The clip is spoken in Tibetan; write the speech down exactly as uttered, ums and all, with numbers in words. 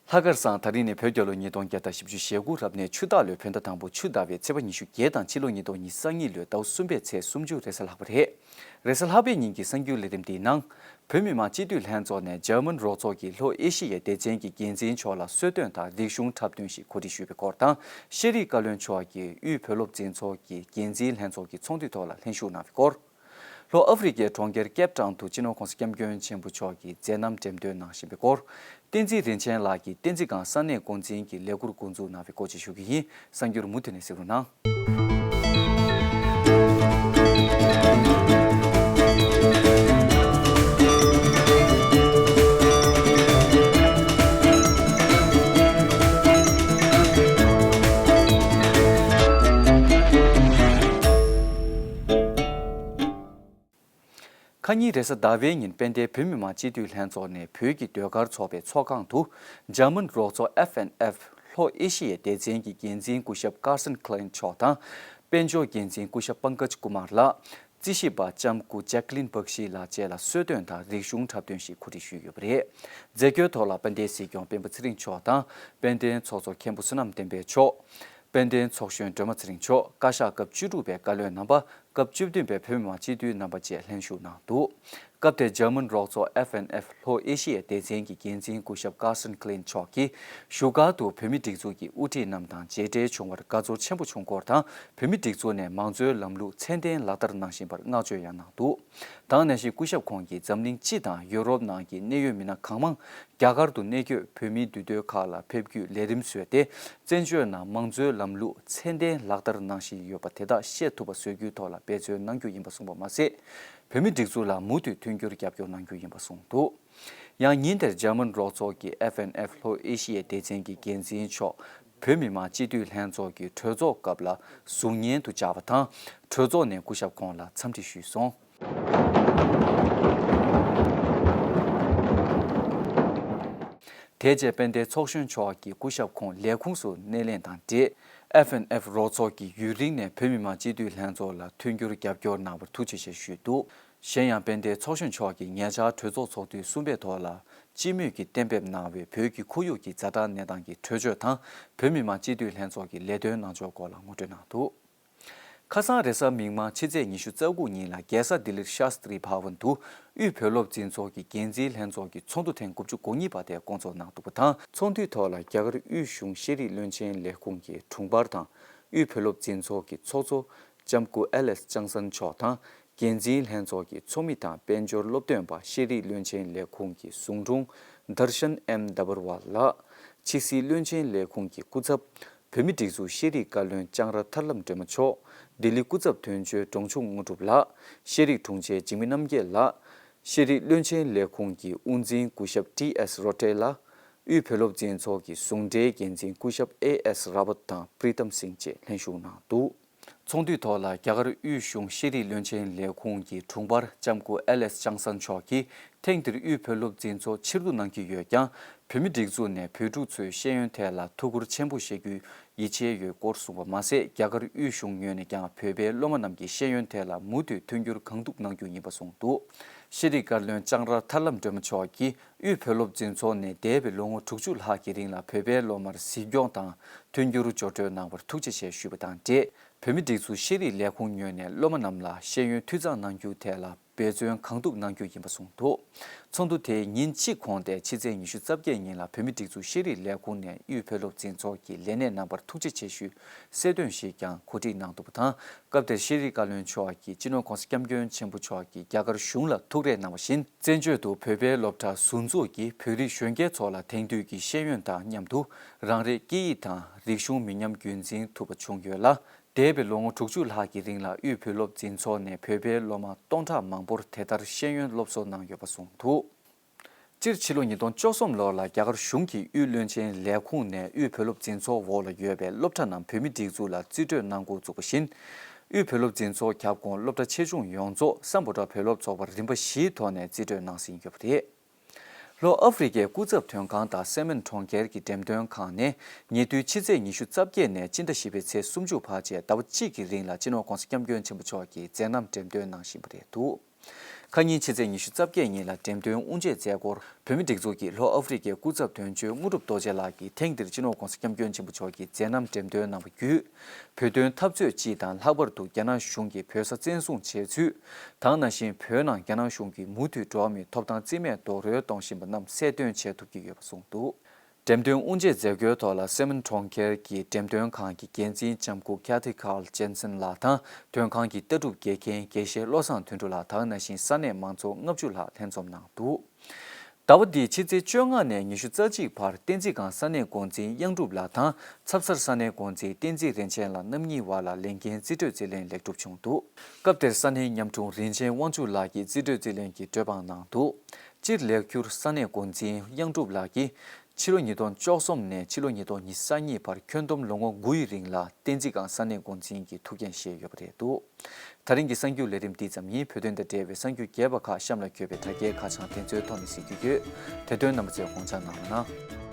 ལྷག་དཀར་བཟང་། ད་རིང་ནི་བོད་རྒྱལ་ལོ་ཉིས་སྟོང་བརྒྱ་དང་བཞི་བཅུ་ཞེ་དགུ་རབ་གནས་ཆུ་སྟག་ལོའི་བོད་ཟླ་དང་པོ་ཆུ་ཟླ་བའི་ཚེས་པ་ཉི་ཤུ་བརྒྱད་དང་ཕྱི་ལོ་ཉིས་སྟོང་ཉི་ཤུ་རྩ་གཉིས་ལོའི་ཟླ་བ་གསུམ་པའི་ཚེས་སུམ་ཅུ་རེས་གཟའ་ལྷག་པ་རེད། རེས་གཟའ་ལྷག་པའི་ཉིན་གྱི་གསར་འགྱུར་ལས་རིམ་འདིའི་ནང་། བོད་མི་མང་སྤྱི་འཐུས་ལྷན་ཚོགས་ནས་འཇར་མན་རོགས་ཚོགས་ཀྱི་ལྷོ་ཨེ་ཤི་ཡའི་སྡེ་ཚན་གྱི་འགན་འཛིན་མཆོག་ལ་གསོལ་སྟོན་དང་རིག་གཞུང་འཁྲབ་སྟོན་ཞིག་གོ་སྒྲིག་ཞུས་པའི་སྐོར་དང་། ཤེས་རིག་བཀའ་བློན་མཆོག་གིས་དབུས་བོད་སློབ་འཛིན་ཚོགས་ཀྱི་འགན་འཛིན་ལྷན་ཚོགས་ཀྱི་ཚོགས་འདུའི་ཐོག་ལ་ལྷན་ཞུགས་གནང་བའི་སྐོར། ལྷོ་ཨ་ཧྥེ་རི་ཁའི་གྲོང་ཁྱེར་ཀེབ་ཊའུན་དུ་སྤྱི་ནོར་༸གོང་ས་༸སྐྱབས་མགོན་ཆེན་པོ་མཆོག་གིས་མཛད་རྣམ་འགྲེམས་སྟོན་གནང་བཞིན་པའི་སྐོར། བསྟན་འཛིན་རིན་ཆེན་ལགས་ཀྱིས་བསྟན་འཛིན་སྒང་ས་གནས་འགོ་འཛིན་གྱི་ལས་འཁུར་འགོ་འཛུགས་གནང་བའི་སྐོར་བཅས་ཞུ་གི་ཡིན། གསར་འགྱུར་མུ་མཐུད་ནས་གཟིགས་རོགས་གནང་། ཁ་ཉིན་རེས་གཟའ་ཟླ་བའི་ཉིན་དཔལ་ལྡན་བོད་མི་མང་སྤྱི་འཐུས་ལྷན་ཚོགས་ནས་བོད་ཀྱི་ཟློས་གར་ཚོགས་པའི་ཚོགས་ཁང་དུ་འཇར་མན་རོགས་ཚོགས་F N F ལྷོ་ཨེ་ཤི་ཡའི་སྡེ་ཚན་གྱི་འགན་འཛིན་སྐུ་ཞབས་ཀར་སན་ཁི་ལིན་མཆོག་དང་། དཔལ་འབྱོར་འགན་འཛིན་སྐུ་ཞབས་པང་ཀཇ་ཀུ་མར་ལགས། རྩིས་ཞིབ་པ་ལྕམ་སྐུ་ཇེ་ཀ་ལིན་བག་ཤི་ལགས་བཅས་ལ་གསོལ་སྟོན་དང་རིག་གཞུང་འཁྲབ་སྟོན་ཞིག་གོ་སྒྲིག་ཞུས་ཡོད་པ་རེད། མཛད་སྒོའི་ཐོག་ལ་དཔལ་ལྡན་སྲིད་སྐྱོང་སྤེན་པ་ཚེ་རིང་མཆོག་དང་། དཔལ་ལྡན་ཚོགས་གཙོ་མཁན་པོ་བསོད་ནམས་བསྟན་འཕེལ་མཆོག་དཔལ་ལྡན་ཚོགས་གཞོན་སྒྲོལ་མ་ཚེ་རིང་མཆོག་བཀའ་ཤག་སྐབས་བཅུ་དྲུག་པའི་བཀའ་བློན་རྣམ་པ། སྐབས་བཅུ་བདུན་པའི་བོད་མི་མང་སྤྱི་འཐུས་རྣམ་པ་བཅས་ལྷན་ཞུགས་གནང་འདུག་སྐབས་དེར་འཇར་མན་རོགས་ཚོགས་F N F ལྷོ་ཨེ་ཤི་ཡའི་སྡེ་ཚན་གྱི་འགན་འཛིན་སྐུ་ཞབས་ཀར་སན་ཁི་ལིན་མཆོག་གིས། བཞུགས་སྒར་དུ་བོད་མིའི་སྒྲིག་འཛུགས་ཀྱི་དབུ་ཁྲིད་རྣམས་དང་མཇལ་འཕྲད་བྱུང་བར་དགའ་ཚོར་ཆེན་པོ་བྱུང་སྐོར་དང་། བོད་མིའི་སྒྲིག་འཛུགས་ནས་མང་གཙོའི་ལམ་ལུགས་ཚད་ལྡན་ལག་བསྟར་གནང་བཞིན་པར་བསྔགས་བརྗོད་ཡང་གནང་འདུག་ད་ག་ནང་བཞིན་སྐུ་ཞབས་ཁོང་གིས་འཛམ་གླིང་སྤྱི་དང་ཡུ་རོབ་ནང་གི་གནད་ཡོད་མི་སྣ་གང་མང་རྒྱ་གར་དུ་གནས་འཁོད་བོད་མིའི་འདུས་སྡོད་ཁག་ལ་ཕེབས་རྒྱུའི་ལས་རིམ་བཟོས་ཏེ། བཙན་བྱོལ་ནང་མང་གཙོའི་ལམ་ལུགས་ཚད་ལྡན་ལག་བསྟར་གནང་བཞིན་ཡོད་པ་དེ་དག་ཤེས་ཐུབ་པ་བཟོ་རྒྱུའི་ཐོག་ལ་འབད་བརྩོན་གནང་རྒྱུ་ཡིན་པ་གསུངས་པ་མ་ཟད། བོད་མིའི་སྒྲིག་འཛུགས་ལ་མུ་མཐུད་མཐུན་འགྱུར་རྒྱབ་སྐྱོར་གནང་རྒྱུ་ཡིན་པ་གསུངས་འདུག་ཡང་ཉིན་དེར་འཇར་མན་རོགས་ཚོགས་ཀྱི་F N F ལྷོ་ཨེ་ཤི་ཡའི་སྡེ་ཚན་གྱི་འགན་འཛིན་མཆོག་བོད་མི་མང་སྤྱི་འཐུས་ལྷན་ཚོགས་ཀྱི་གྲོས་ཚོགས་སྐབས་ལ་གཟུགས་བརྙན་དུ་བཅར་བ་དང་། གྲོས་ཚོགས་ནས་སྐུ་ཞབས་ཁོང་ལ་འཚམས་འདྲི་ཞུས་སོང་། དེ་རྗེས་དཔལ་ལྡན་ཚོགས་གཞོན་མཆོག་གིས་སྐུ་ཞབས་ཁོང་ལས་ཁུངས་སུ་སྣེ་ལེན་དང་འབྲེལ། F N F རོགས་ཚོགས་ཀྱིས་ཡུན་རིང་ནས་བོད་མི་མང་སྤྱི་འཐུས་ལྷན་ཚོགས་ལ་མཐུན་འགྱུར་རྒྱབ་སྐྱོར་གནང་བར་ཐུགས་རྗེ་ཆེ་ཞུས་འདུག་གཞན་ཡང་དཔལ་ལྡན་ཚོགས་གཞོན་མཆོག་གིས་ཉེ་ཆར་གྲོས་ཚོགས་ཚོགས་དུས་གསུམ་པའི་ཐོག་ལ་སྤྱི་མོས་ཀྱིས་གཏན་འབེབས་གནང་བའི་བོད་ཀྱི་ཁོར་ཡུག་གི་ཛ་དྲག་གནས་སྟངས་ཀྱི་གྲོས་ཆོད་དང་། བོད་མི་མང་སྤྱི་འཐུས་ལྷན་ཚོགས་ཀྱི་ལས་དོན་གནང་ཕྱོགས་སྐོར་ལ་ངོ་སྤྲོད་གནང་འདུག་ཁ་སང་རེས་གཟའ་མིག་དམར་ཕྱི་ཚེས་ཉི་ཤུ་རྩ་དགུ་ཉིན་ལ་རྒྱལ་ས་ལྡི་ལིར་ཤཱ་སྟྲི་བྷ་ཝན་དུ་དབུས་བོད་སློབ་འཛིན་ཚོགས་ཀྱི་འགན་འཛིན་ལྷན་ཚོགས་ཀྱི་ཚོགས་འདུ་ཐེངས་དགུ་བཅུ་གོ་གཉིས་པ་དེ་བསྐོང་ཚོགས་གནང་འདུག་པ་དང་། ཚོགས་འདུའི་ཐོག་ལ་རྒྱ་གར་དབུས་གཞུང་ཤེས་རིག་བློན་ཆེན་ལས་ཁུངས་ཀྱི་དྲུང་འཕར་དང་། དབུས་བོད་སློབ་འཛིན་ཚོགས་ཀྱི་ཚོགས་གཙོ་ལྕམ་སྐུ་ཨེ་ལེས་ཅང་སན་མཆོག་དང་། འགན་འཛིན་ལྷན་ཚོགས་ཀྱི་ཚོགས་མི་དང་དཔལ་འབྱོར་སློབ་སྟོན་པ་ཤེས་རིག་བློན་ཆེན་ལས་ཁུངས་ཀྱི་ཟུང་དྲུང་དར་ཤན་ཨེམ་དཱ་བར་ཝལ་ལགས། ཕྱི་སྲིད་བློན་ཆེན་ལས་ཁུངས་ཀྱི་སྐུ་ཚབ། བོད་མིའི་སྒྲིག་འཛུགས་ཤེས་རིག་བཀའ་བློན་ལྕང་ར་ཐར་ལམ་སྒྲོལ་མ་མཆོག་ལྡི་ལི་སྐུ་ཚབ་དོན་གཅོད་འབྲོང་ཆུང་དངོས་གྲུབ་ལགས། ཤེས་རིག་དྲུང་ཆེ་འཇིགས་མེད་རྣམ་རྒྱལ་ལགས། ཤེས་རིག་བློན་ཆེན་ལས་ཁུངས་ཀྱི་དབུ་འཛིན་སྐུ་ཞབས་ཊི་ཨེས་རོ་ཏྲེ་ལགས། དབུས་བོད་སློབ་འཛིན་ཚོགས་ཀྱི་ཟུང་འབྲེལ་འགན་འཛིན་སྐུ་ཞབས་ཨེ་ཨེས་ར་བཏ་དང་པྲི་ཏམ་སིང་བཅས་ལྷན་ཞུགས་གནང་འདུག་ཚོགས་འདུའི་ཐོག་ལ་རྒྱ་གར་དབུས་གཞུང་ཤེས་རིག་བློན་ཆེན་ལས་ཁུངས་ཀྱི་དྲུང་འཕར་ལྕམ་སྐུ་ཨེ་ལེས་ཅང་སན་མཆོག་གིས། ཐེངས་འདིར་དབུས་བོད་སློབ་འཛིན་ཚོགས་ཕྱིར་བསྡུ་གནང་རྒྱུ་ཡོད་ཀྱང་། བོད་མིའི་སྒྲིག་འཛུགས་ནས་བོད་ཕྲུག་ཚོའི་ཤེས་ཡོན་ཐད་ལ་ཐུགས་ཁུར་ཆེན་པོ་བཞེས་རྒྱུའི་ཡིད་ཆེས་ཡོད་སྐོར་གསུངས་པ་མ་ཟད། རྒྱ་གར་དབུས་གཞུང་ངོས་ནས་ཀྱང་བོད་པའི་སློབ་མ་རྣམས་ཀྱི་ཤེས་ཡོན་ཐད་ལ་མུ་མཐུད་མཐུན་འགྱུར་གང་ཐུབ་གནང་རྒྱུ་ཡིན་པ་གསུངས་འདུག་ཤེས་རིག་བཀའ་བློན་ལྕང་ར་ཐར་ལམ་སྒྲོལ་མ་མཆོག་གིས། དབུས་བོད་སློབ་འཛིན་ཚོགས་ནས་འདས་པའི་ལོ་ངོ་དྲུག་ཅུ་ལྷག་གི་རིང་ལ་བོད་པའི་སློབ་མར་གཟིགས་སྐྱོང་དང་མཐུན་འགྱུར་སྦྱོར་སྤྲོད་གནང་བར་ཐུགས་རྗེ་ཆེ་ཞུས་པ་དང་འབྲེལ། བོད་མིའི་སྒྲིག་འཛུགས་ཤེས་རིག་ལས་ཁུངས་ངོས་ནས་སློབ་མ་རྣམས་ལ་ཤེས་ཡོན་འཐུས་ཚང་གནང་རྒྱུ་ཐད་ལ་འབད་བརྩོན་གང་ཐུབ་གནང་རྒྱུ་ཡིན་པ་གསུངས་འདུག་ཚོགས་འདུ་དེ་ཉིན་གཅིག་གོང་སྟེ་ཕྱི་ཚེས་ཉི་ཤུ་རྩ་བརྒྱད་ཉིན་ལ་བོད་མིའི་སྒྲིག་འཛུགས་ཤེས་རིག་ལས་ཁུངས་ནས་དབུས་བོད་སློབ་འཛིན་ཚོགས་ཀྱི་ལས་སྣེ་རྣམ་པར་ཐུགས་རྗེ་ཆེ་ཞུའི་གསལ་སྟོན་ཞིག་ཀྱང་གོ་སྒྲིག་གནང་འདུག་པ་དང་། སྐབས་དེར་ཤེས་རིག་བཀའ་བློན་མཆོག་གིས་སྤྱི་ནོར་༸གོང་ས་༸སྐྱབས་མགོན་ཆེན་པོ་མཆོག་གིས་རྒྱ་གར་གཞུང་ལ་ཐུགས་རེ་གནང་བ་བཞིན། བཙན་བྱོལ་དུ་བོད་པའི་སློབ་གྲྭ་ཟུར་འཛུགས་ཀྱིས་བོད་རིགས་གཞོན་སྐྱེས་ཚོ་ལ་དེང་དུས་ཀྱི་ཤེས་ཡོན་དང་མཉམ་དུ་རང་རེའི་སྐད་ཡིག་དང་རིག་གཞུང་མི་ཉམས་རྒྱུན་འཛིན་ཐུབ་པ་བྱུང་ཡོད་ལ། འདས་པའི་ལོ་ངོ་དྲུག་ཅུ་ལྷག་གི་རིང་ལ་དབུས་བོད་སློབ་འཛིན་ཚོགས་ནས་བོད་པའི་སློབ་མ་སྟོང་ཕྲག་མང་པོར་དེ་ལྟར་ཤེས་ཡོན་སློབ་གསོ་གནང་ཡོད་པ་གསུངས་འདུག་སྤྱིར་ཕྱི་ལོ་ཉིས་སྟོང་བཅུ་གསུམ་ལོར་ལ་རྒྱ་གར་གཞུང་གིས་དབུས་བློན་ཆེན་ལས་ཁུངས་ནས་དབུས་བོད་སློབ་འཛིན་ཚོགས་འོག་ལ་ཡོད་པའི་སློབ་གྲྭ་རྣམས་བོད་མིའི་སྒྲིག་འཛུགས་ལ་རྩིས་སྤྲོད་གནང་འགོ་བཙུགས་པ་བཞིན། དབུས་བོད་སློབ་འཛིན་ཚོགས་ཁྱབ་ཁོངས་སློབ་གྲྭ་ཆེ་ཆུང་ཡོངས་རྫོགས་སམ་བྷོ་ཊ་བོད་སློབ་ཚོགས་པར་རིམ་པ་བཞིའི་ཐོག་ནས་རྩིས་སྤྲོད་གནང་ཟིན་ཡོད་པ་རེད། ལྷོ་ཨ་ཧྥེ་རི་ཁའི་སྐུ་ཚབ་དོན་ཁང་དང་སེ་མེན་གྲོང་ཁྱེར་གྱི་འགྲེམས་སྟོན་ཁང་ནས་ཉེ་དུས་ཕྱི་ཚེས་ཉི་ཤུ་རྩ་བརྒྱད་ནས་སྤྱི་ཟླ་བཞི་པའི་ཚེས་སུམ་ཅུ་བར་བཅས་ཟླ་བ་གཅིག་གི་རིང་ལ་སྤྱི་ནོར་༸གོང་ས་༸སྐྱབས་མགོན་ཆེན་པོ་མཆོག་གིས་མཛད་རྣམ་འགྲེམས་སྟོན་གནང་བཞིན་པ་རེད་འདུག་ཁ་ ཁ་ཉིན་ཕྱི་ཚེས་ཉི་ཤུ་རྩ་བརྒྱད་ཉིན་ལ་འགྲེམས་སྟོན་དབུ་འབྱེད་མཛད་སྒོར་བོད་མི་སྒྲིག་འཛུགས་ཀྱི་ལྷོ་ཨ་ཧྥེ་རི་ཁའི་སྐུ་ཚབ་དོན་གཅོད་དངོས་གྲུབ་རྡོ་རྗེ་ལགས་ཀྱིས་ཐེངས་འདིར་སྤྱི་ནོར་༸གོང་ས་༸སྐྱབས་མགོན་ཆེན་པོ་མཆོག་གི་མཛད་རྣམ་འགྲེམས་སྟོན་གནང་བ་བརྒྱུད། བོད་དོན་འཐབ་རྩོད་སྤྱི་དང་ལྷག་པར་དུ་རྒྱ་ནག་གཞུང་གིས་བོད་ས་བཙན་བཟུང་བྱས་ཚུལ་དང་། ནང་བཞིན་བོད་ནང་རྒྱ་ནག་གཞུང་གིས་མུ་མཐུད་འགྲོ་བ་མིའི་ཐོབ་ཐང་རྩིས་མེད་རྡོག་རོལ་གཏོང་བཞིན་པ་རྣམས་གསལ་སྟོན་བྱེད་ཐུབ་ཀྱི་ཡོད་པ་གསུངས་འདུག་འགྲེམས་སྟོན་དབུ་འབྱེད་མཛད་སྒོའི་ཐོག་ལ་སེ་མོན་གྲོང་ཁྱེར་གྱི་འགྲེམས་སྟོན་ཁང་གི་འགན་འཛིན་ལྕམ་སྐུ་Kathy Carl Jensen ལགས་དང་། སྟོན་ཁང་གི་ལྟ་གྲུབ་དགེ་རྒན་དགེ་བཤེས་བློ་བཟང་དོན་གྲུབ་ལགས་དང་། ནང་བཞིན་ས་གནས་མང་ཚོགས་ལྔ་བཅུ་ལྷག་ལྷན་འཛོམས་གནང་འདུག་ཟླ་བ་འདིའི་ཕྱི་ཚེས་བཅོ་ལྔ་ནས་ཉི་ཤུ་རྩ་གཅིག་བར་བསྟན་འཛིན་སྒང་ས་གནས་འགོ་འཛིན་གཡང་སྒྲུབ་ལགས་དང་། ཚབ་སར་ས་གནས་འགོ་འཛིན་བསྟན་འཛིན་རིན་ཆེན་ལགས་རྣམ་གཉིས་བར་ལ་ལས་འགན་རྩིས་སྤྲོད་རྩིས་ལེན་ལེགས་གྲུབ་བྱུང་འདུག་སྐབས་དེར་ས་གནས་ཉམ་ཆུང་རིན་ཆེན་དབང་ཕྱུག་ལགས་ཀྱིས་རྩིས་སྤྲོད་རྩིས་ལེན་གྱི་གྲོས་དཔང་གནང་འདུག་སྤྱིར་ལེགས་གྱུར་ས་གནས་འགོ་འཛིན་གཡང་སྒྲུབ་ལགས་ཀྱིས། ཕྱི་ལོ་ཉིས་སྟོང་བཅུ་གསུམ་ནས་ཕྱི་ལོ་ཉིས་སྟོང་ཉི་ཤུ་རྩ་གཉིས་བར་ཁྱོན་བསྡོམས་ལོ་ངོ་དགུ་ཡི་རིང་ལ་བསྟན་འཛིན་སྒང་ས་གནས་འགོ་འཛིན་གྱི་ཐུགས་འགན་བཞེས་ཡོད་པ་རེད་འདུག་ད་རིང་གི་གསར་འགྱུར་ལས་རིམ་འདི་ཙམ་ཡིན། བོད་དོན་དང་འབྲེལ་བའི་གསར་འགྱུར་རྒྱས་པ་ཁག་གཤམ་ལ་འཁོད་པའི་དྲ་རྒྱའི་ཁ་བྱང་དེ་ཚོའི་ཐོག་ནས་གཟིགས་རྒྱུ་ཡོད། དེ་དོན་རྣམ་པ་ཚོས་དགོངས་འཇགས་གནང་རོགས་གནང་།